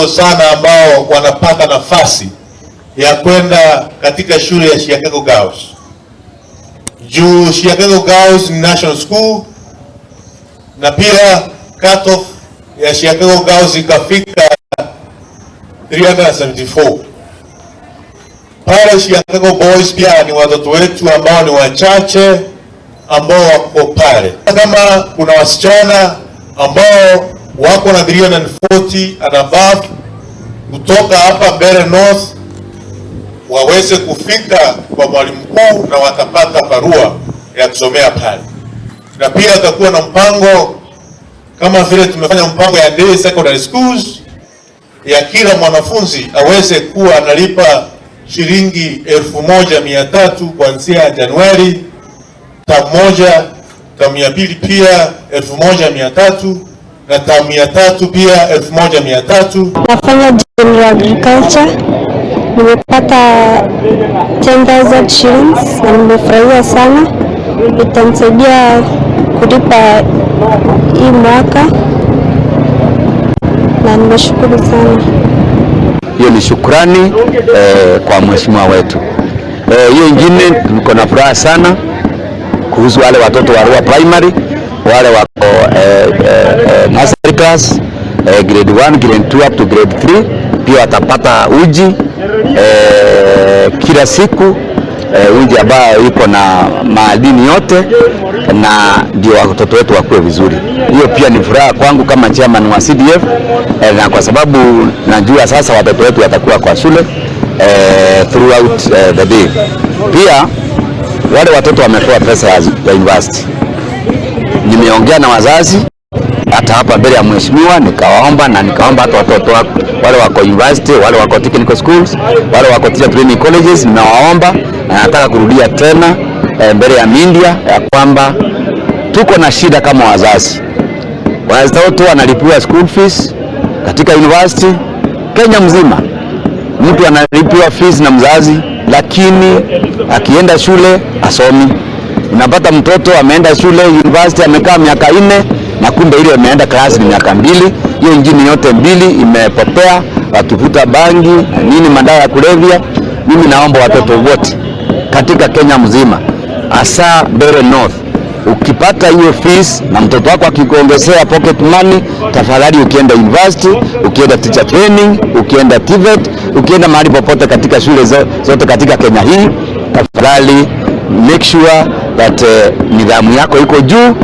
Sana ambao wanapata nafasi ya kwenda katika shule ya Siakago Girls. Juu Siakago Girls ni national school na pia cut off ya Siakago Girls ikafika 374. Pale Siakago Boys pia ni watoto wetu ambao ni wachache ambao wako pale. Kama kuna wasichana ambao wako na 340 and above kutoka hapa Mbeere North waweze kufika kwa mwalimu mkuu na watapata barua ya kusomea pale, na pia watakuwa na mpango kama vile tumefanya mpango ya day secondary schools ya kila mwanafunzi aweze kuwa analipa shilingi 1,300 kuanzia Januari, term moja, term ya pili pia 1,300 na term ya tatu pia 1,300. Nafanya general agriculture, nimepata 10,000 shillings na nimefurahia sana. Itanisaidia kulipa hii mwaka na nimeshukuru sana. Hiyo ni shukrani kwa mheshimiwa wetu. Hiyo ingine tuko na furaha sana kuhusu wale watoto wa Arua Primary, wale wako nursery class, grade 1, grade 2 up to grade 3 pia watapata uji kila siku, uji ambayo iko na madini yote na ndio watoto wetu wakue vizuri. Hiyo pia ni furaha kwangu kama chairman wa CDF, na kwa sababu najua sasa watoto wetu watakuwa kwa shule throughout the day. Pia wale watoto wamepewa pesa ya university. Nimeongea na wazazi hata hapa mbele ya mheshimiwa, nikawaomba na nikaomba hata watoto wale wako university, wale wako technical schools, wale wako teacher training colleges, nimewaomba na nataka kurudia tena mbele ya media ya kwamba tuko na shida kama wazazi. Watoto wanalipiwa school fees katika university Kenya mzima, mtu analipiwa fees na mzazi, lakini akienda shule asomi. Unapata mtoto ameenda shule university amekaa miaka 4 na kumbe ile ameenda class ni miaka 2, hiyo ingine yote mbili imepotea, wakivuta bangi na nini, madawa ya kulevya. Mimi naomba watoto wote katika Kenya mzima, hasa Mbeere North, ukipata hiyo fees na mtoto wako akikuongezea pocket money, tafadhali ukienda university, ukienda teacher training, ukienda TVET, ukienda mahali popote katika shule zote katika Kenya hii, tafadhali make sure that nidhamu yako iko juu.